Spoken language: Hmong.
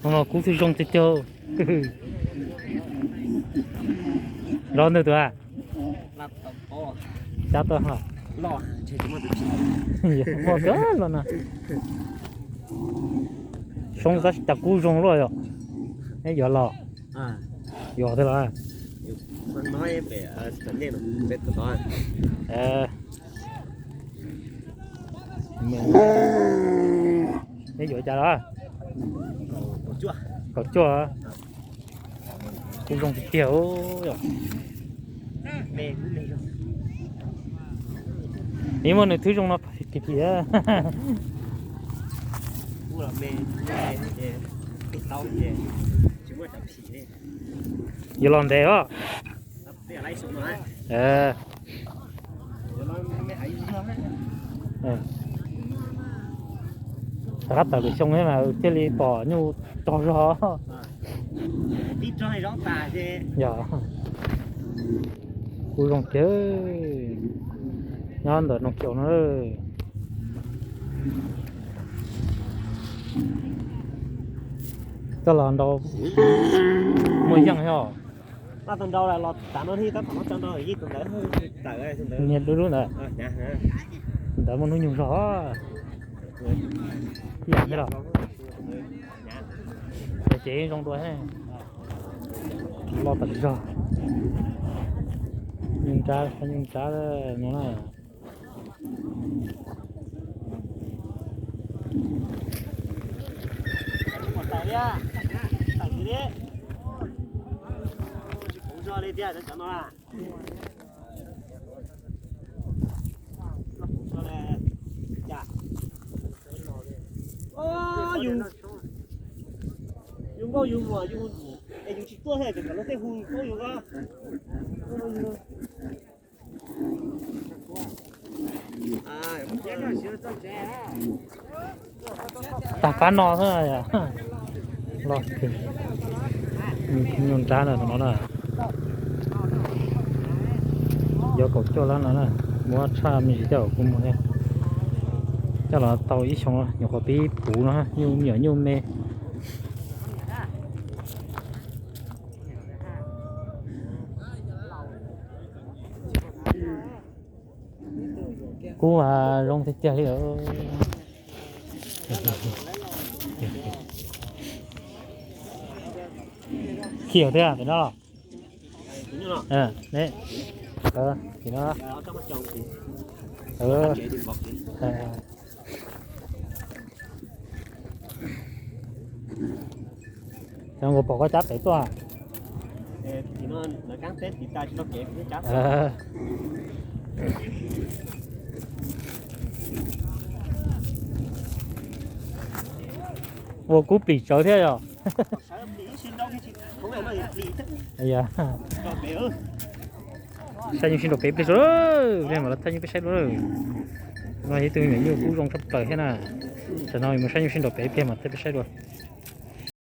No kub twb zoo tiag tiag. Zov ntawm tus a? Cab tau ha. Muaj kawg los na. Soob tab sis cas kub zoo luaj yom. Neb yuav los? Yuav thiab los? Neb yuav cas los? Kaum cuaj. Kuj zoo tiag tiag. Ib muaj nws twb zoo no phim phim. Yuav los ntev os. Rov qab tawm lwm xyoo mas thiaj li pom nyuj rog zog. Yog, kuj zoo kiag. Nyob ntawm Noo Kiaus no. Coj los nrau muaj yeej thiab. Niag dub dub ntawd, ntawd muaj hnub nyoog zog. Ib yam thiab los. Ces zoo dua thiab. Loj tas zog. Nyuj nrab, nyuj nrab no na. Yus nkauj yus muam yus, es yus tsis tuaj thiab ces kom luag tej hu paub yus ko. Tag pab no xwb. Los nyuj nrab na, tus no na. Yuav kaum cuaj lab no na. Muab tshaj me ntsis coj kuv mus thiab. Coj los tau ib xyoo nyuam qhuav pib puv no, nyuj me nyuam nyuj me. Kub zoo tiag tiag li. Khiav thiab pem no los. Cov nkaus pom koj cab pem tuaj. Ua kub plis tsawv thiab yom. Saib nyuj sib nraus pem pliag, mam los thaij nyuj peb saib dua. No yog ib tug me nyuam nyuj kub zoo tshaj plaws thiab na. Tam no mus saib nyuj sib nraus pem pliag mam thaij peb saib dua.